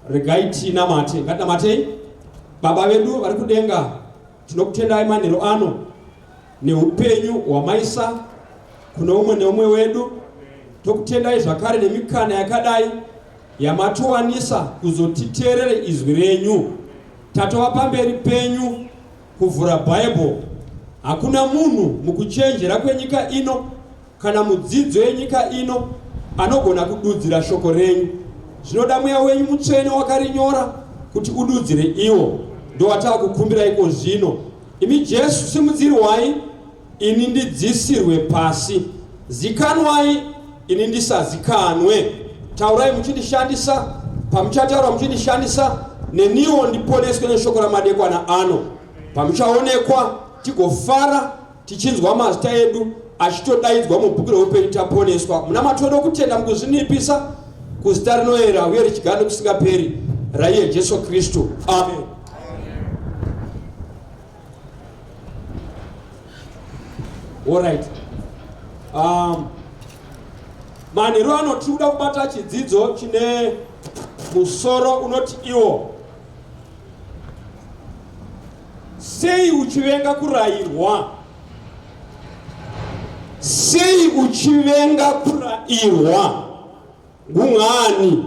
Regai tinamate. Ngatinamatei. Baba vedu vari kudenga, tinokutendai manheru ano neupenyu hwamaisa kune umwe neumwe wedu. Tokutendai zvakare nemikana yakadai yamatiwanisa kuzotiteerere izwi renyu. Tatova pamberi penyu kuvhura Bible. Hakuna munhu mukuchenjera kwenyika ino kana mudzidzo yenyika ino anogona kududzira shoko renyu. Zvinoda mweya wenyu mutsvene wakarinyora kuti ududzire iwo. Ndowatakukumbira iko zvino. Imi Jesu simudzirwai ini ndidzisirwe pasi. Zikanwai ini ndisazikanwe. Taurai muchindishandisa, pamuchataura muchindishandisa, neniwo ndiponeswe neshoko ramadekwana ano. Pamuchaonekwa tigofara tichinzwa mazita edu achitodaidzwa mubhuku reupenyu taponeswa muna matodo kutenda mukuzvinipisa kuzita rinoera uye richigara nekusingaperi raiye Jesu Kristu. Amen. Alright. Manheru ano tiri kuda kubata chidzidzo chine musoro unoti iwo sei uchivenga kurayirwa? Sei uchivenga kurayirwa? Kungani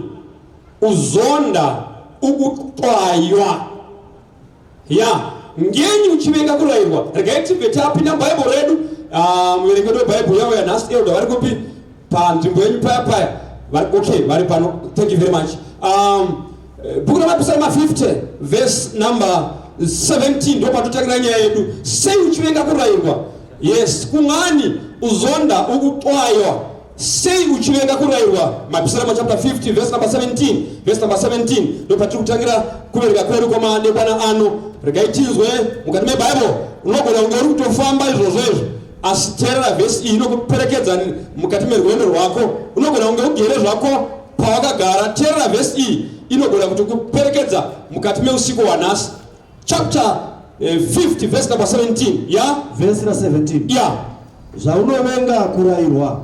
uzonda ukuxwaywa? Ya, ngenyi uchivenga kurayirwa? Regai tibve tapinda muBhaibheri redu. Ah, muverengi wedu weBhaibheri yavo yanhasi elder vari kupi? Panzvimbo yenyu paya paya. Vari okay, vari pano. Thank you very much. Bhuku raMapisarema 50 verse number 17 ndo patotangira nyaya yedu. Sei uchivenga kurayirwa? Yes, kungani uzonda ukuxwaywa? Sei uchivenga kurayirwa? Mapisarema chapter 50 verse number 17, verse number 17 ndo patiri kutangira kuverenga kwedu kwamadekwana ano. Regai tinzwe mukati meBible. Unogona kunge uri kutofamba izvozvo izvo, asi teerera vhesi iyi inokuperekedza mukati merwendo rwako. Unogona kunge ugere zvako pawakagara, teerera vhesi iyi inogona kuti kuperekedza mukati meusiku hwanhasi. Chapter 50 verse number 17. Yeah? Verse ra 17. Yeah. Zvaunovenga kurayirwa.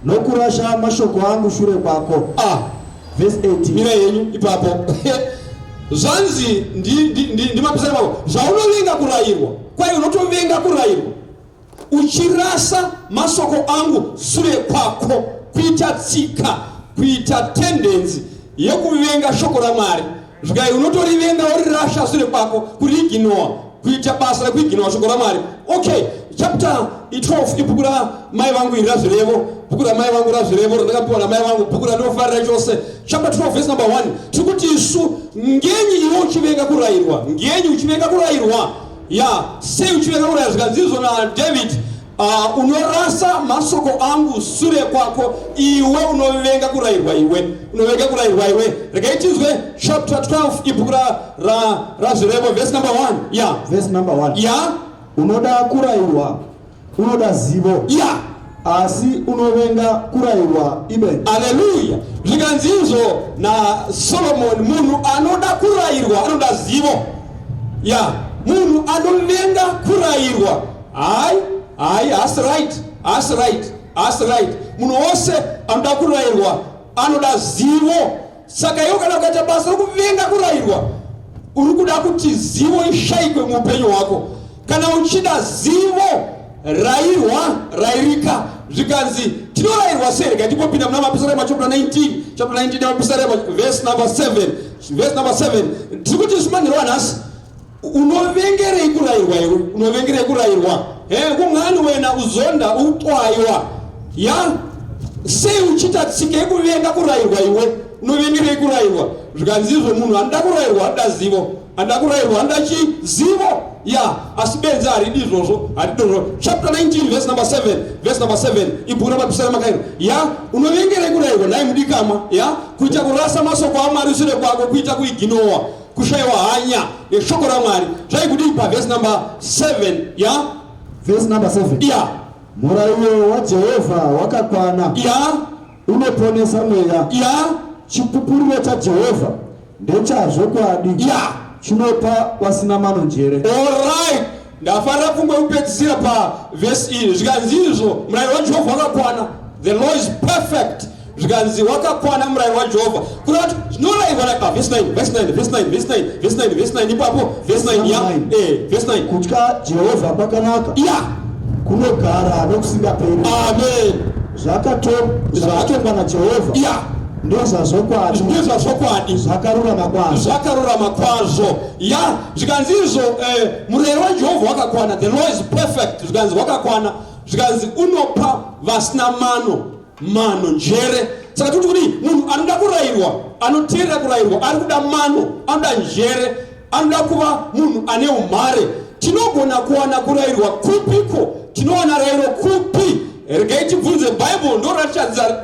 Nokurasha mashoko angu shure kwako. Verse 18. Mira yenyu ipapo. Zvanzi ndimapisarema ndi, ndi zvaunovenga kurayirwa. Kwai unotovenga kurayirwa. Uchirasa masoko angu sure kwako, kuita tsika, kuita tendenzi yekuvenga shoko raMwari. Zvikai unotorivenga worirasha sure kwako, kuriiginowa, kuita basa rekuiginowa shoko raMwari. Okay, chapter 12 ibhuku ramai vangu iri razvirevo, bhuku ramai vangu razvirevo randakapiwa namai vangu, bhuku randinofarira chose. Chapter 12 verse number 1 tiri kuti isu ngenyi iwe uchivenga kurayirwa, ngenyi uchivenga kurayirwa? Ya, sei uchivenga kurayirwa? Zvikanzi izvo naDavid, unorasa masoko angu sure kwako, iwe unovenga kurayirwa, iwe unovenga kurayirwa iwe. Regai tinzwe chapter 12 ibhuku razvirevo verse number 1. Ya. Verse number 1. Ya. Unoda kurayirwa, unoda zivo. Ya. Asi unovenga kurayirwa ibenzi. Haleluya. Zvikanzi izvo naSolomon, munhu anoda kurayirwa anoda zivo. Ya, munhu anovenga kurayirwa. Hai, hai, haasi right, haasi right, haasi right. Munhu wose anoda kurayirwa anoda zivo. Saka iwe kana ukaita basa rokuvenga kurayirwa, uri kuda kuti zivo ishaikwe muupenyu hwako. Kana uchida zivo, rayirwa, rayirika. Zvikanzi tinorayirwa sei? Regai timbopinda muna Mapisarema chapter 19, chapter 19 yaMapisarema verse number 7, verse number 7. Tiri kuti isu manheru anhasi, unovengerei kurayirwa iwe? Unovengerei kurayirwa? Kungani wena uzonda uxwaywa? Ya, sei uchiita tsika yekuvenga kurayirwa iwe? Unovengerei kurayirwa? Zvikanzi izvo munhu anoda kurayirwa anoda zivo, anoda kurayirwa anoda chizivo. Ya, asi benzi haridi izvozvo, haridi izvozvo. Chapter 19 verse number 7, verse number 7 ibhuku raMapisarema kairo. Ya, unovengerei kurayirwa nhai mudikamwa? Ya, kuita kurasa masoko aMwari shure kwako, kuita kuiginowa, kushaiwa hanya neshoko raMwari. Zvaikudii pavhesi number 7? Ya, Verse number 7. Ya. Murayiro waJehovha wakakwana. Ya. Unoponesa mweya. Ya. Chipupuriro chaJehovha ndechazvokwadi. Ya. Chinopa vasina mano njere. Alright. Ndafarira pfungwa yekupedzisira pavhesi iyi. Zvikanzi izvo murayiro waJehovha wakakwana. The law is perfect. Zvikanzi wakakwana murayiro waJehovha. Kureva kuti zvinorayirwa na Verse 9, verse 9, verse 9, verse 9, verse 9, verse 9 ipapo, verse 9, ya. Nine. Verse 9. Kutya Jehovha kwakanaka, kunogara nokusingaperi. Amen. Zvakatongwa naJehovha ndezvazvokwadi, Ndezvazvokwadi, zvakarurama kwazvo. Zvakarurama kwazvo. Ya, zvikanzi izvo murayiro waJehovha wakakwana, the law is perfect, zvikanzi wakakwana, zvikanzi unopa vasina mano mano, njere. Saka tikuti kudii? Munhu anoda kurayirwa, anoteerera kurayirwa, ari kuda mano, anoda njere, anoda kuva munhu ane umhare. Tinogona kuwana kurayirwa kupiko? Tinowana rayiro kupi? Regai tibvunze Bible, ndo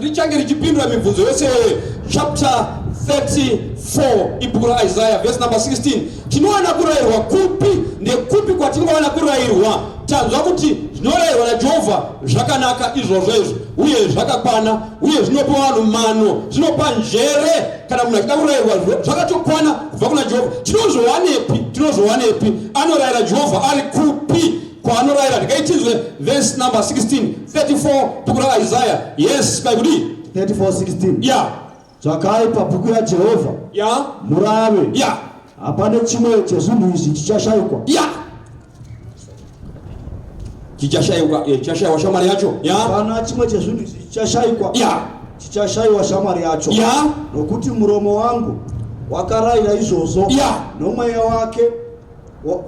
richange richipindura mibvunzo yose iyoyo. Chapter 34, ibhuku raIsaiah, verse number 16. Tinowana kurayirwa kupi? Ndekupi kwatingawana kurayirwa? Tanzwa kuti zvinorayirwa naJehovha zvakanaka izvozvo izvo, uye zvakakwana, uye zvinopa vanhu mano, zvinopa njere. Kana munhu achida kurayirwa, zvakatokwana kubva kuna Jehovha. Tinozvowanepi? Tinozvowanepi? Anorayira Jehovha ari kupi kwaanorayira? Ndikaitinzwe verse number 16, 34, bhuku raIsaiah. Yes, kaikudii? 34:16. Ya. Tsvakai pabhuku yaJehovha, murave. Hapana chimwe chezvinhu izvi chichashayikwa. Ya, chichashayikwa, chichashayiwa shamwari yacho, ya. Hapana chimwe chezvinhu izvi chichashayikwa, chichashayiwa shamwari yacho. Nokuti muromo wangu wakarayira izvozvo,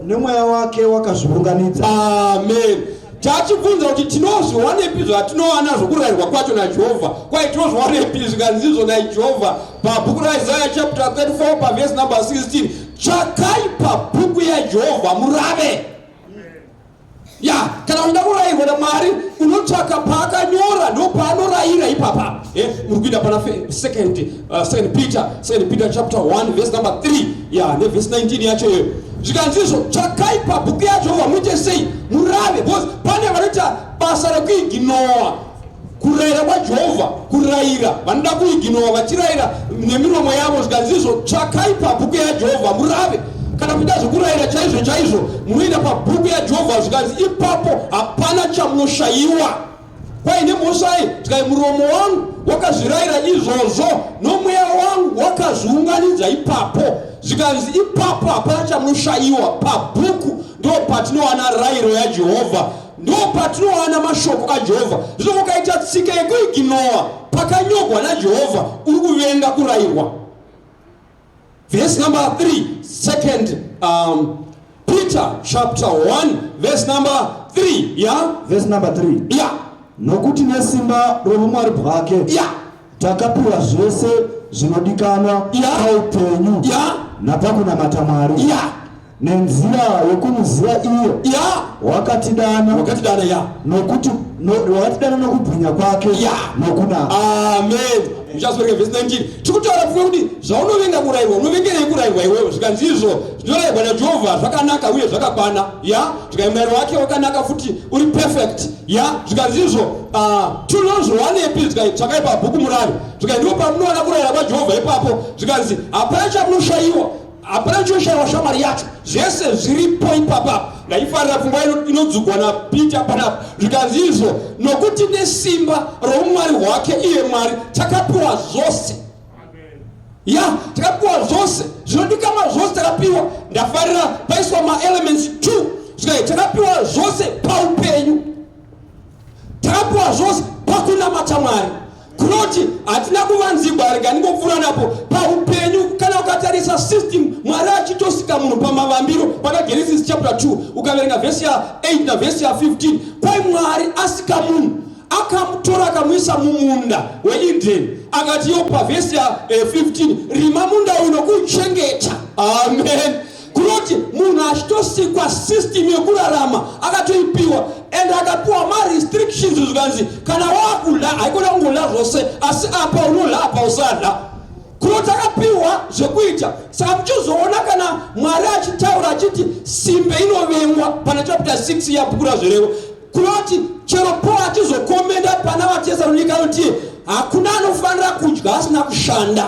nomweya wake wakazviunganidza. Amen. Tachibvunza kuti tinozviwanepi zvatinowana zvokurayirwa kwacho naJehovha. Kwai tinozviwanepi? Zvikanzizvo naJehovha pabhuku raIsaya chapter 34, pavhesi number 16: tsvakai pabhuku yaJehovha murave. Ya, kana uchida kurayirwa naMwari, unotsvaka paakanyora, ndo paanorayira ipapa. Muri kuita pana second Peter, second Peter chapter 1, verse number 3, ya, nevhesi 19 yacho iyoyo. Zvikanzizvo, tsvakai pabhuku yaJehovha muite sei? Murave. Because pane vanoita basa rekuignora kurayira kwaJehovha, kurayira vanoda kuignora vachirayira nemiromo yavo. Zvikanzizvo, tsvakai pabhuku yaJehovha murave. Kana kuita zvekurayira chaizvo chaizvo, munoenda pabhuku yaJehovha. Zvikanzi ipapo hapana chamunoshayiwa. Kwaine mhosvai? Zvikai, muromo wangu wakazvirayira izvozvo, nomweya wangu wakazviunganidza ipapo. Zvikanzi ipapo hapana chamunoshayiwa. Pabhuku ndo patinowana rayiro yaJehovha, ndo patinowana mashoko aJehovha. Zvino ukaita tsika yekuignora pakanyogwa naJehovha, uri kuvenga kurayirwa. Verse number 3, second Peter chapter 1, verse number 3, ya. Verse number 3. Ya. Nokuti nesimba roumwari bwake takapiwa zvese zvinodikanwa paupenyu napakunamata Mwari, nenzira yokumuziva iye wakatidana, wakatidana, ya. Nokuti wakatidana nokubwinya kwake nokunaka. Amen. Muchazoverenga vhesi 19. Tikutaura pfungwa kuti zvaunovenga kurayirwa, unovengerei kurayirwa iwewe? Zvikanzi izvo zvinorayirwa naJehovha zvakanaka uye zvakakwana. Ya, zvikai, murayiro wake wakanaka futi uri perfect. Ya, zvikanzi izvo tinozviwanepi? Zvikai, tsvakai pabhuku murave. Zvikai, ndipo pamunowana kurayira kwaJehovha ipapo. Zvikanzi hapana chamunoshayiwa, hapana chinoshayiwa shamwari yacho, zvese zviripo ipapa. Ndaifarira pfungwa inodzugwa naPeter panapa. Zvikanzi izvo, nokuti nesimba roumwari hwake iye Mwari takapiwa zvose. Ya, takapiwa zvose zvinodikanwa, zvose takapiwa. Ndafarira paiswa maelements 2. Zvikai, takapiwa zvose paupenyu, takapiwa zvose pakunamata Mwari. Kunoti hatina kuvanzigwa, rega ndingopfuura napo. Paupenyu, kana ukatarisa system Mwari achitosika munhu pamavambiro, pana Genesis chapter 2, ukaverenga vhesi ya8 navhesi ya15, kwai Mwari asika munhu, akamutora, akamuisa mumunda weEden, akati yo pavhesi ya15, "Rima munda uno kuchengeta." Amen. Kunoti munhu achitosikwa, system yekurarama akatoipiwa, and akapiwa marestrictions. Zvikanzi kana wakudya, haikona kungodya zvose, asi apa unodya, apa usadya. Kunoti akapiwa zvekuita. Saka muchizoona kana Mwari achitaura achiti simbe inovengwa pana chapter 6 yabhuku raZvirevo, kunoti chero Paul achizocommenda pana vaTesaronika, anoti hakuna anofanira kudya asina kushanda.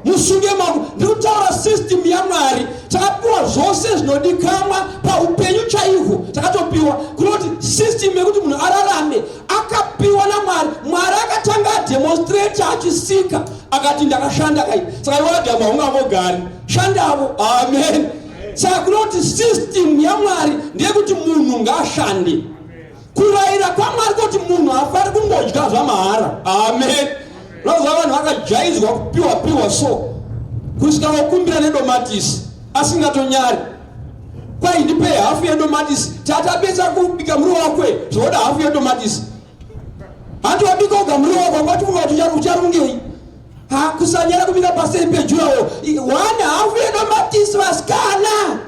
Musunge mako. Ndiri kutaura system yaMwari. Takapiwa zvose zvinodikanwa paupenyu chaihwo, takatopiwa. Kunoti system yekuti munhu ararame akapiwa naMwari. Mwari akatanga. Akademonstrate achisika akati ndakashanda kai. Saka iwe Adhamu haungangogari, shandavo. Amen. Saka kunoti system yaMwari ndeyekuti munhu ngaashande. Kurayira kwaMwari kuti munhu haafari kungodya zvamahara. Amen. Unoziva vanhu vakajaidzwa kupiwa piwa so kusvika vokumbira nedomatisi asingatonyari. Kwai ndipe hafu yedomatisi, tatapedza kubika muriwo wakwe zvoda hafu yedomatisi. Hanti wabika oga muriwo wako wangati kuti ucharungei? Ha, kusanyara kubika paseri pejurawo. One hafu yedomatisi vasikana.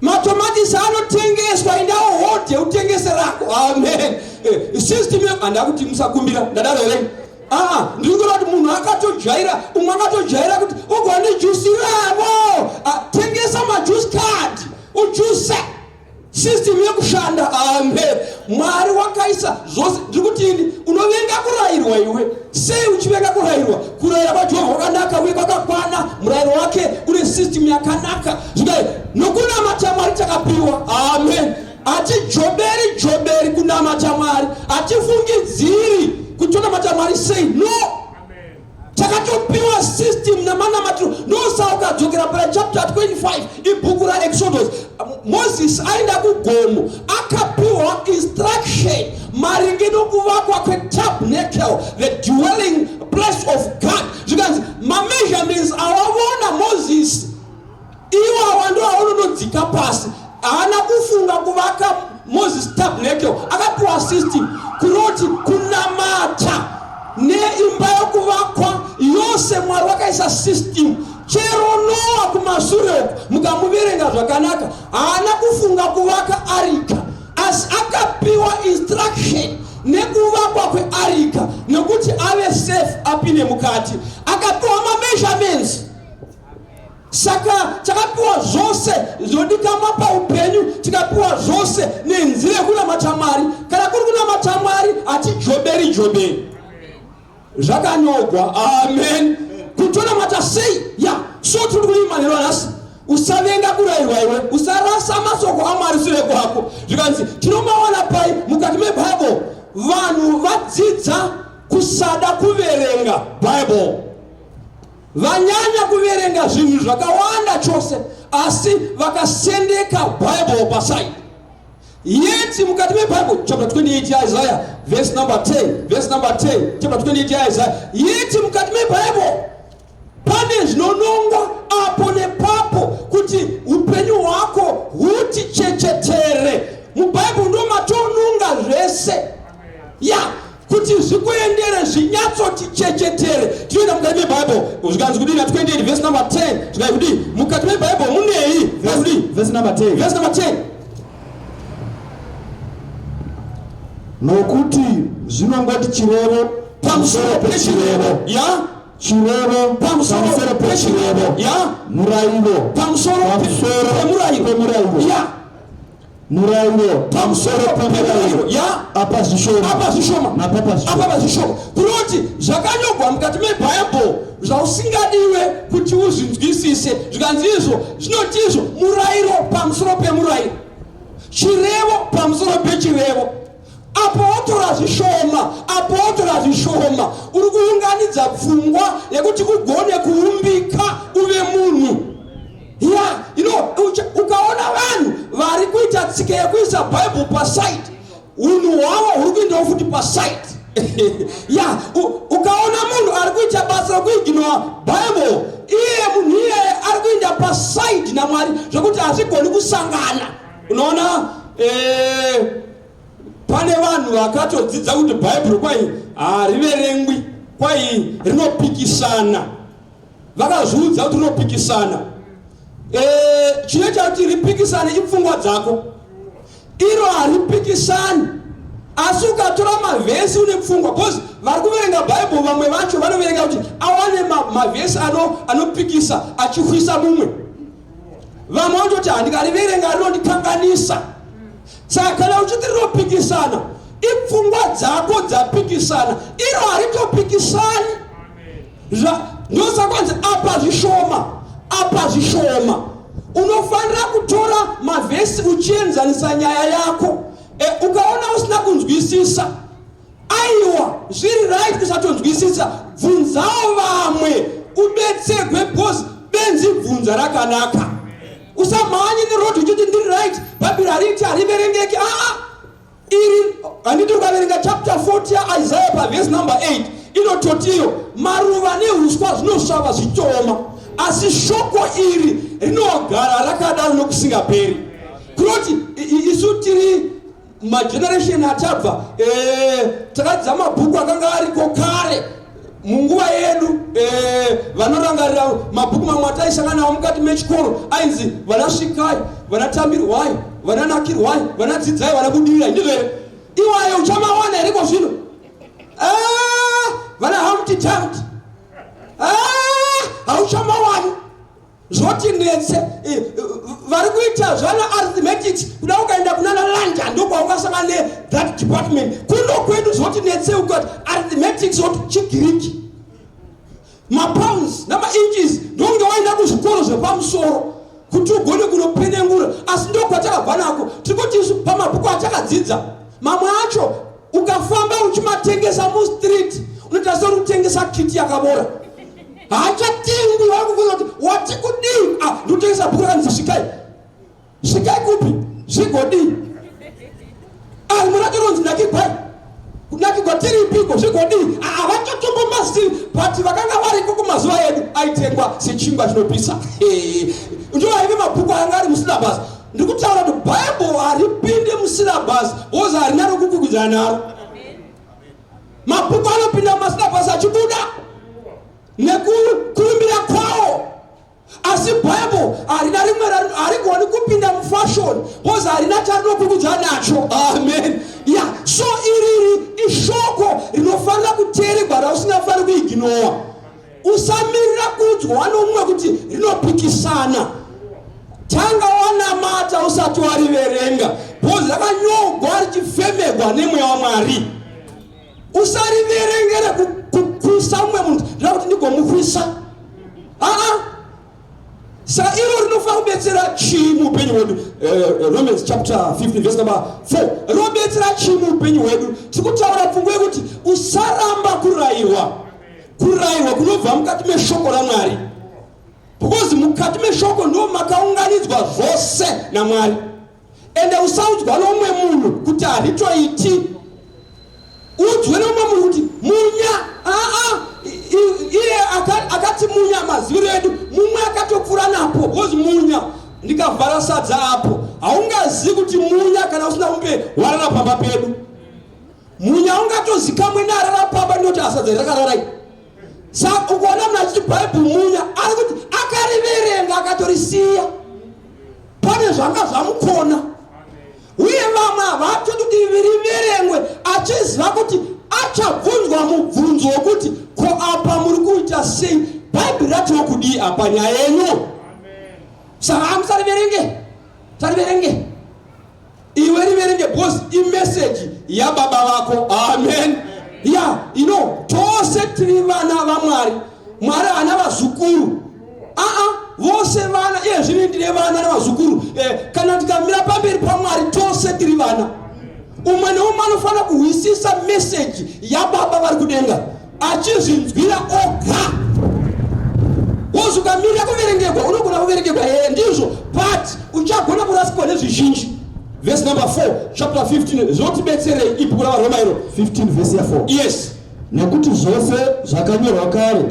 Matomatisi anotengeswa, indawo hodhe utengese rako. Amen. System handakuti musakumbira, ndadaro here? Ah, ndiri kuona kuti munhu akatojaira, umwe akatojaira kuti ugwa nejusi ravo. Ah, tengesa majuice card ujuse. System yekushanda. Amen. Mwari wakaisa zvose. Ndiri kutini, unovenga kurayirwa iwe. Sei uchivenga kurayirwa? Kurayira kwaJehovha kwakanaka uye kwakakwana. Murayiro wake une system yakanaka. Zvikai nokunamata Mwari takapiwa. Amen. Hatijoberi joberi kunamata Mwari, hatifungidziri kuti tonamata Mwari sei. No, takatopiwa system namanamatiro. Ndosaka ukadzokera pana chapter 25 ibhuku raExodus, Moses aenda kugomo akapiwa instruction maringe nokuvakwa kwetabernacle, the dwelling place of God. Zvikanzi mameasurements awavona Moses iwawa ndo aunonodzika pasi. Haana kufunga kuvaka Moses tabernacle, akapiwa system kuroti kunamata neimba yokuvakwa yose. Mwari wakaisa system. Chero Noa kumashure uku mukamuverenga zvakanaka, haana kufunga kuvaka arika, asi akapiwa instruction nekuvakwa kwearika nekuti ave safe apinde mukati. Akapiwa mameasurements. Saka takapiwa zvose zvinodikanwa paupenyu, tikapiwa zvose nenzira yekunamata Mwari. Kana kuri kunamata Mwari hatijoberi joberi, zvakanyorwa. Amen. Kutonamata sei ya so tiri kuima nero nhasi. Usavenga kurayirwa iwe, usarasa masoko aMwari sure kwako. Zvikanzi tinomawana pai? Mukati meBible. Vanhu vadzidza kusada kuverenga Bible, vanyanya kuverenga zvinhu zvakawanda chose, asi vakasendeka Bible paside. Yet mukati meBible, chapter 28 yaIsaiah, verse number 10, verse number 10, chapter 28 yaIsaiah, yet mukati meBible pane zvinonongwa apo nepapo kuti upenyu hwako huti chechetere. MuBhaibheri ndo matonunga zvese ya kuti zvikuendere zvinyatsoti chechetere. Tinoenda mukati meBhaibheri, zvikanzi kudii na 28 verse number 10? Zvikanzi kudii mukati meBhaibheri? Munei? Kudii? Verse number 10. Verse number 10. Nokuti zvinongoti chirevo pamusoro pechirevo ya chirevo pamusoro pechirevo ya murayiro pamusoro pemurayiro pemurayiro ya murayiro pamusoro pemurayiro ya apa zvishoma apa zvishoma napapa zvishoma apa zvishoma. Kunoti zvakanyorwa mukati meBhaibheri zvausingadiwe kuti uzvinzwisise, zvikanzi izvo zvinoti izvo murayiro pamusoro pemurayiro, chirevo pamusoro pechirevo. Apo wotora zvishoma, apo wotora zvishoma, uri kuunganidza pfungwa yekuti ugone kuumbika uve munhu ya you know, ukaona vanhu vari kuita tsika yekuisa Bible paside, unhu hwavo huri kuendawo futi paside ya. Ukaona munhu ari kuita basa rekuignora Bible, iye munhu iyeye ari kuenda paside naMwari zvekuti hazvigoni kusangana. Unoona, pane vanhu vakatodzidza kuti Bhaibheri kwai hariverengwi, kwai rinopikisana. Vakazviudza kuti rinopikisana. Chinoita kuti ripikisane ipfungwa dzako. Iro haripikisani, asi ukatora mavhesi une pfungwa, because vari kuverenga Bhaibheri vamwe vacho vanoverenga kuti awane mavhesi anopikisa achihwisa mumwe. Vamwe vanototi handikariverenga rinondikanganisa. Saka kana uchiti rinopikisana, ipfungwa dzako dzapikisana, iro haritopikisani. Ndosaka kwanzi apa zvishoma, apa zvishoma. Unofanira kutora mavhesi uchienzanisa nyaya yako. Ukaona usina kunzwisisa, Aiwa, zviri right kusatonzwisisa, bvunzawo vamwe ubetserwe because benzi bvunza rakanaka. Usamhanye neroad uchiti ndiri right, Bhaibheri hariti hariverengeki. Aa, iri handiti ukaverenga chapter 40 yaIsaiah pavhesi number 8 inototiyo maruva neuswa zvinosvava zvichioma, asi shoko iri rinogara rakadaro nokusingaperi. Kunoti isu tiri mageneration atabva, takadzidza mabhuku akanga ariko kare munguva yedu. Vanorangarira mabhuku mamwe ataisangana nawo mukati mechikoro ainzi vana Svikai, vana Tambirwai, vana Nakirwai, vana Dzidzai, vana Budirirai. Ndizvo here? Iwayo uchamawana here zvino? Vana Humpty Dumpty hauchamawani. Zvotinetse vari kuita zvana arithmetics kuda ukaenda kunana London ndokwaungasangana nethat department. Kuno kwedu zvotinetse ukati arithmetics oti chiGiriki, mapounds namainches, ndonge waenda kuzvikoro zvepamusoro kuti ugone kunopenengura. Asi ndokwatakabva nako. Tiri kuti isu pamabhuku atakadzidza, mamwe acho ukafamba uchimatengesa mustreet unoita seri kutengesa kiti yakavora, haachatengwi. Vari kubvunza kuti wati kudii? Ah, ndikutengesa bhuku rakanzi Svikai. Svikai kupi? Zvigodii? Ah, rimwe racho rinonzi Nakigwai. Kunakigwa tiripiko? Zvigodii? Havachatombo mazivi, but vakanga variko kumazuva edu aitengwa sechingwa chinopisa. Ndiwo aive mabhuku anga ari musyllabus. Ndiri kutaura kuti Bhaibheri haripinde musyllabus because harina rokukwikwidzana naro. Mabhuku anopinda mumasyllabus achibuda nekukurumbira kwawo, asi Bible harina rimwe, harigoni kupinda mufashion because harina charinokwikwidzana nacho. Amen. Ya, so iriri ishoko rinofanira kuteererwa, rausingafaniri kuignora. Usamirira kuudzwa nomumwe kuti rinopikisana. Tanga wanamata usati wariverenga because rakanyorwa richifemegwa nemweya waMwari. Usariverengere kukwisa mumwe munhu, ndira kuti ndigomukwisa. Aa, saka iro rinofanira kubetsera chii muupenyu hwedu? Romans chapter 15 verse number 4 rinobetsera chii muupenyu hwedu? Tiri kutaura pfungwa yekuti usaramba kurayirwa, kurayirwa kunobva mukati meshoko raMwari, because mukati meshoko ndo makaunganidzwa zvose naMwari. Ende usaudzwa nomumwe munhu kuti haritoiti. Udzwe nomumwe munhu kuti munya. Aa, iye akati munya maziviro edu, mumwe akatopfuura napo, because munya ndikavhara sadza apo haungazivi kuti munya kana usina kunge warara pamba pedu. Munya ungatozikamwe nearara pamba, ndinoti asadza rakararai. Saka ukuona munhu achiti Bhaibheri munya, ari kuti akariverenga akatorisiya, pane zvanga zvamukona. Uye vamwe havatodi kuti riverengwe, achiziva kuti achabvunzwa mubvunzo wekuti, "Ko apa muri kuita sei? Bhaibheri ratiwo kudii apa nyaya yenyu?" Saka hamusariverenge, sariverenge iwe, riverenge because imeseji yababa vako. Amen. Ya, tose tiri vana vaMwari. Mwari haana vazukuru. Aa, vose vana. Iye zvino ndine vana nevazukuru. Kana tikamira pamberi paMwari, tose tiri vana. Umwe neumwe anofanira kuhwisisa meseji yababa vari kudenga achizvinzwira oga. Wozi ukamirira kuverengegwa, unogona kuverengegwa here, ndizvo, but uchagona kurasikwa nezvizhinji. Verse number 4, chapter 15, zvinotibetserei ibhuku raVaRoma iro? 15 vhesi ya4. Yes. Nekuti zvose zvakanyorwa kare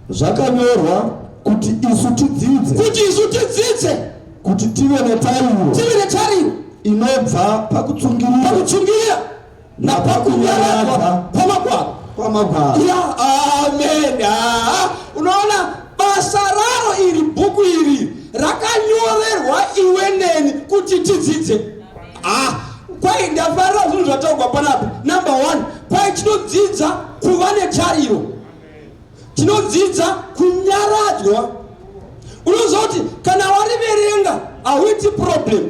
zvakanyorwa kuti isu tidzidze, kuti isu tidzidze, kuti tive netariro, tive netariro inobva pakutsungirira, pakutsungirira napakunyaradzwa kwamagwaro. Kwamagwaro. Ya, amen. Ah, unoona basa raro iri bhuku iri rakanyorerwa iwe neni kuti tidzidze. Ah, kwai ndafarira zvinhu zvataurwa panapa. Number one, kwai tinodzidza kuva netariro, tinodzidza kunyaradzwa. Unoziva kuti kana wariverenga hauiti problem.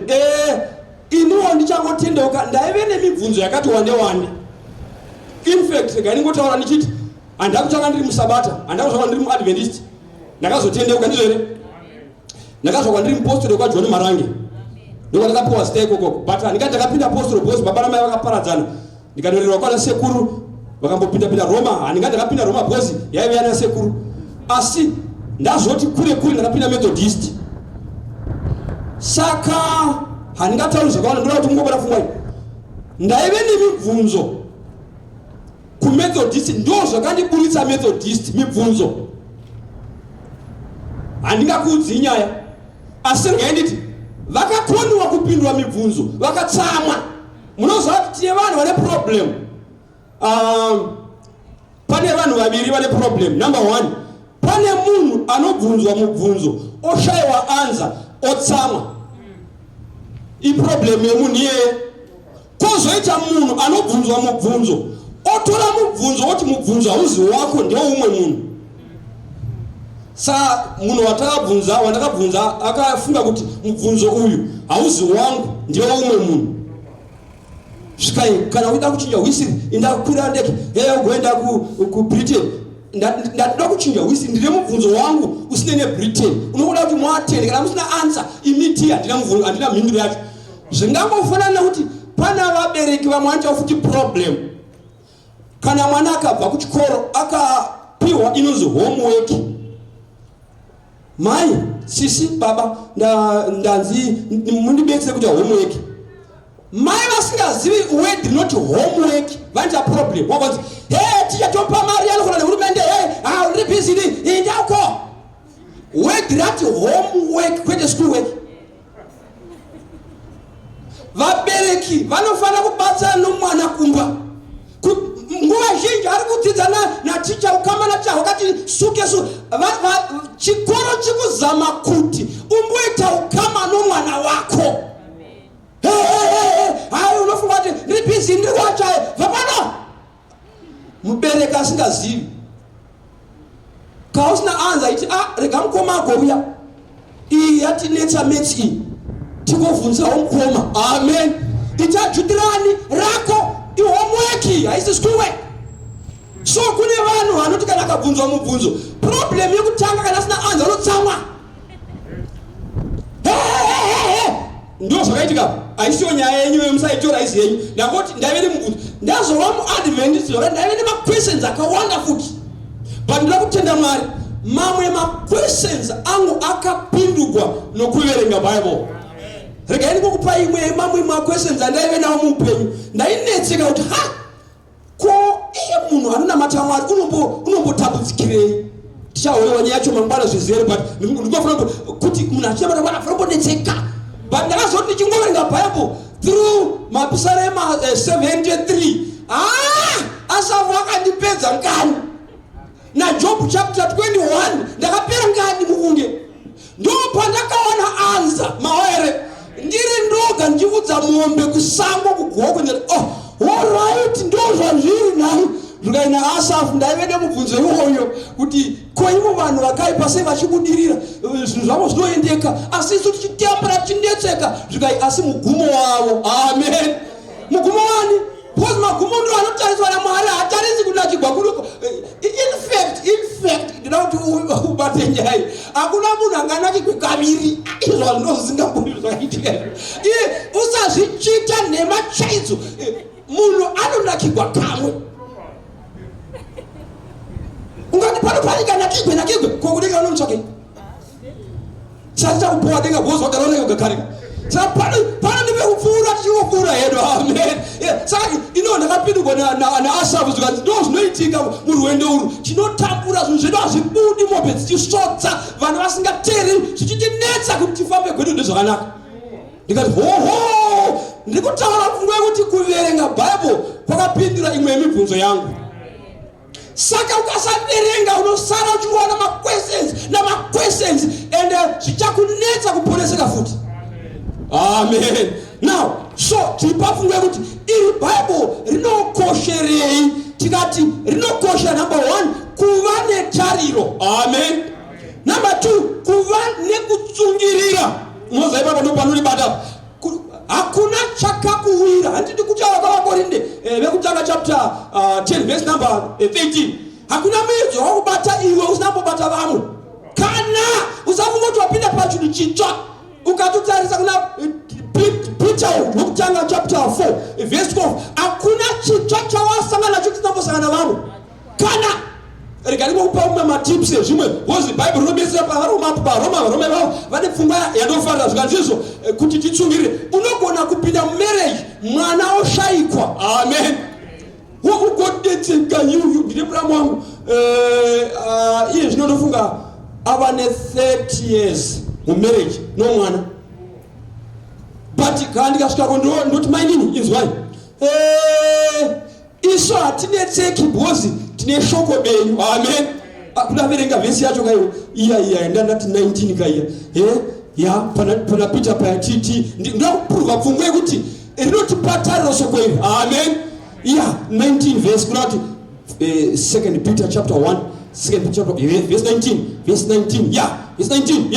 Iniwo ndichangotendeuka ndaive nemibvunzo yakati wande wande. In fact, regai ndingotaura ndichiti handina kutanga ndiri musabata, handina kuzvarwa ndiri muAdventist. Ndakazotendeuka, ndizvo here? Ndakazvarwa ndiri mupostori wekwaJohn Marange, ndokwandakapiwa zita ikokoko, but handingati ndakapinda postori because baba namai vakaparadzana. Ndikanorerwa kwana sekuru vakambopinda pinda Roma. Handinga ndakapinda Roma because yaive yana sekuru, asi ndazoti kure kure ndakapinda Methodist. Saka handingatauri zvakawanda, ndoda kuti mungobata pfungwa iyi. Ndaive nemibvunzo kuMethodist, ndo zvakandiburitsa Methodist, mibvunzo. Handingakuudzi nyaya, asi regai nditi vakakoniwa kupindura mibvunzo vakatsamwa. Munoziva kuti tine vanhu vane problem. Pane vanhu vaviri vane problem. Number one, pane munhu anobvunzwa mubvunzo oshayiwa anza otsamwa, iproblem yemunhu iyeye. Kozoita munhu anobvunzwa mubvunzo otora mubvunzo oti mubvunzo hauzi wako, ndeumwe munhu. Sa munhu watakabvunza, wandakabvunza, akafunga kuti mubvunzo uyu hauzi wangu, ndeumwe munhu. Svikai kana uida kuchinja hwisiri, indakwira ndege yaya ugoenda kuBritain. Ndatoda kuchinja hwisiri, ndine mubvunzo wangu usine neBritain, unokuda kuti muatende. Kana musina answer, imiti handina mubvunzo, handina mhinduro yacho. Zvingangofanana nekuti pana vabereki vamwe vanoita futi problem. Kana mwana akabva kuchikoro akapiwa inonzi homework, mai, sisi, baba, ndanzi mundibetsere kuita homework. Mai vasingazivi word rinoti homework vanoita problem. Wakanzi, he, tichatopa mari yanofana nehurumende, he, ha, uri busy ni indako. Word rati homework, kwete school work. Vabereki vanofanira kubatsira nomwana kumba. Nguva zhinji ari kudzidza naticha, ukama naticha hwakati suke su. Chikoro chikuzama kuti umboita ukama nomwana wako. Hai, unofunga kuti ndiri busy, ndiri kuwachaye vapano. Mubereki asingazivi kausina anza iti, a, rega mukoma agouya, iyi yatinetsa maths iyi, tigovhunzawo mukoma. Amen. Ichajutirani rako ihomework, haisi schoolwork. So kune vanhu vanoti kana akabvunzwa mubvunzo, problem yekutanga, kana asina anza unotsamwa. Ndo zvakaitika. Haisiyo nyaya yenyu, vemusaitora, haisi yenyu. Ndangoti ndaive nemubvunzo. Ndazova muAdventist zvakati ndaive nemaquestions akawanda futi, but ndoda kutenda Mwari, mamwe maquestions angu akapindugwa nokuverenga Bible. Regai ndingokupa imwe yemamwe maquestions andaive nawo muupenyu. Ndainetseka kuti, ha, ko iye munhu anonamata Mwari unombotambudzikirei? Tichahorewa nyaya yacho mangwana zvizere, but ndinofanira kuti munhu achinamata Mwari afanira kumbonetseka. But ndakazoti ndichingoverenga Bible through Mapisarema 73, ah, Asafu akandipedza ngani, naJob chapter 21 ndakapera ngani mukunge. Ndo pandakaona anza mawere ndiri ndoga ndichivudza mombe kusango kuGokwe. Ndati, oh, alright, ndo zvazviri nhai. Zvikaina Asafu, ndaive nemubvunzo iwoyo kuti ko ivo vanhu vakaipa sei vachibudirira, zvinhu zvavo zvinoendeka, asi isu tichitambura, tichinetseka? Zvikai, asi mugumo wavo, amen, mugumo wani? Because magumo ndo anotariswa naMwari, haatarisi kunakigwa kuno. In fact, ndinoda kuti ubate nyaya. Hakuna munhu anganakigwe kaviri. Izvo hazvino zvisingambori zvakaitika. Iye usazvichita nhema chaidzo. Munhu anonakigwa kamwe. Ungati pano panyika nakigwe nakigwe, kokudenga unomutsvakei? Chati chakupuwa denga bhozi wagara unenge ugakarika. Saka pano ndipe kupfuura, tichingopfuura hedu. Amen. Saka ino ndakapindurwa naAsafu, zvikanzi ndo zvinoitika murwendo urwu, tinotambura, zvinhu zvedu hazvibudi, mombe dzichisvodza, vanhu vasingateereri, zvichitinetsa kuti tifambe gwedu ndezvakanaka. Ndikati, hoho, ndiri kutaura pfungwa yekuti kuverenga Bible kwakapindura imwe yemibvunzo yangu. Saka ukasaverenga unosara uchingowana maquestions namaquestions, and zvichakunetsa kuponeseka futi. Amen. Now, so tiri pafungwa yekuti iri Bible rinokosherei. Tikati rinokosha, number one, kuva netariro. Amen. Number two, kuva nekutsungirira. Unoziva ipapo ndo panoribata. Hakuna chakakuwira. Handidi kutaura kwaVaKorinde vekutanga chapter 10 verse number 13. Hakuna muedzo wakubata iwe usina kumbobata vamwe. Kana usafunga kuti wapinda pachinhu chitsva. Ukatotarisa kuna Peter wekutanga chapter 4 verse 12, hakuna. chitsva chawasangana nacho chisina vamwe. Kana rega ndingokupa umwe matips ezvimwe, because Bhaibheri rinobetsera paVaroma. Paroma, Varoma ivavo vane pfungwa yandofarira. Zvikanzizvo kuti titsungirire, unogona kupinda mumarriage, mwana oshayikwa. Amen. Ugodetseka yuyu. Ndine muramu wangu, iye zvino ndofunga ava ne30 years mumarriage, no mwana. But kana ndikasvikako, ndoti, "Mainini, inzwai, isu hatinetseki because tine shoko benyu." Amen. Ah, kuda verenga vhesi yacho kaiwo iya iya ndandati 19 kaiya ya pana Peter paya. Titi ndokuprova pfungwa yekuti rinotipa tariro shoko iri. Amen. Ya 19 vhesi, kuda kuti Second Peter chapter 1, Second Peter chapter, verse 19, verse 19, ya, verse 19,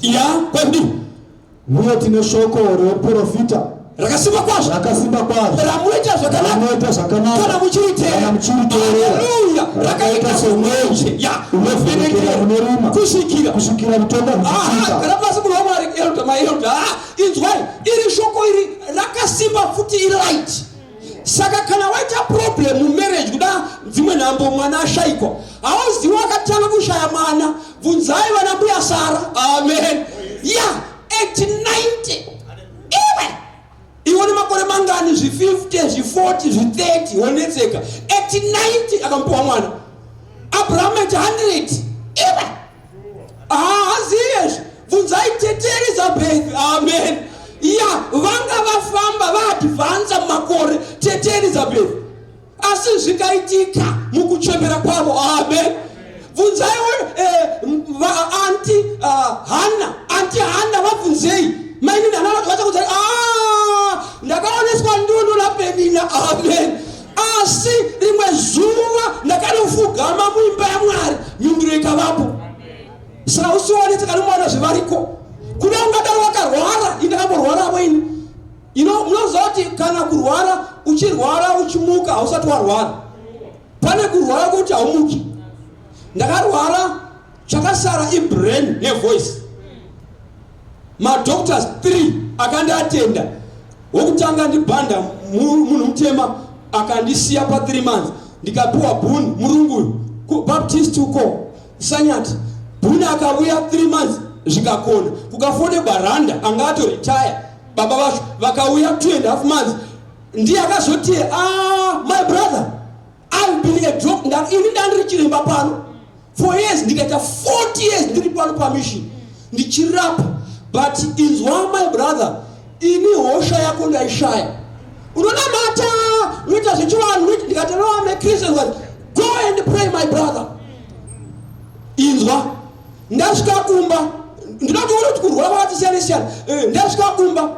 ya kwekudi. Uye tine shoko reuprofita rakasimba kwazvo, rakasimba kwazvo, ramunoita zvakanaka ramunoita zvakanaka kana muchiriteerera. Kana muchiriteerera. Haleluya. Rakaita semwenje ya unovhenekera mune rima kusvikira kusvikira rutonga Aha, ruchisvika. kana pasi munhu waMwari, elder, maelder, inzwai, iri shoko iri rakasimba futi, ilight. Saka kana waita problem mumarriage, kuda dzimwe nhambo mwana ashayikwa, hauzivi wakatanga kushaya mwana. Bvunzai vana mbuya Sara. Amen. Ya 890 iwe iwe nemakore mangani, zvi50, zvi40, zvi30, wonetseka. 890 akamupiwa mwana. Abraham at 100, iwe haaziyezvi. Bvunzai tete Elizabeth. Amen. Ya vanga vafamba, vaadvansa mumakore, tete Elizabeth, asi zvikaitika mukuchembera kwavo. Amen. Bvunzaiwo auntie Hana, auntie Hana vabvunzei. Mainini Hana vachakudzai, "Ah, ndakaoneswa ndundu naPenina." Amen. Asi rimwe zuva ndakanofugama muimba yaMwari, mhinduro ikavapo. Saka usiwanetse kana mwana zvevariko kuda ungadaro wakarwara. Indakamborwaravo ini. Ino munoziva kuti kana kurwara, uchirwara uchimuka, hausati warwara. Pane kurwara kuti haumuki. Ndakarwara, chakasara ibrain nevoice. Madoctors 3 akandiatenda. Wokutanga ndibhanda, munhu mutema, akandisiya pa3 months. Ndikapiwa Bhuni, murungu uyu, kuBaptist uko Sanyati. Bhuni akauya 3 months, zvikakona. Kukafone Baranda, anga atoretire baba vacho, vakauya 2.5 months. Ndiye akazoti, "Ah, my brother, I've been a doctor. Ini ndandiri chiremba pano for years, ndikaita 40 years ndiri pano pamission ndichirapa. But inzwa, my brother, ini hosha yako ndaishaya. Unonamata, unoita zvechivanhu." Ndikati, "No, I'm a Christian." "Go and pray, my brother." Inzwa, ndasvika kumba, ndinoti uone kuti kurwara kwakati siyana siyana. Ndasvika kumba,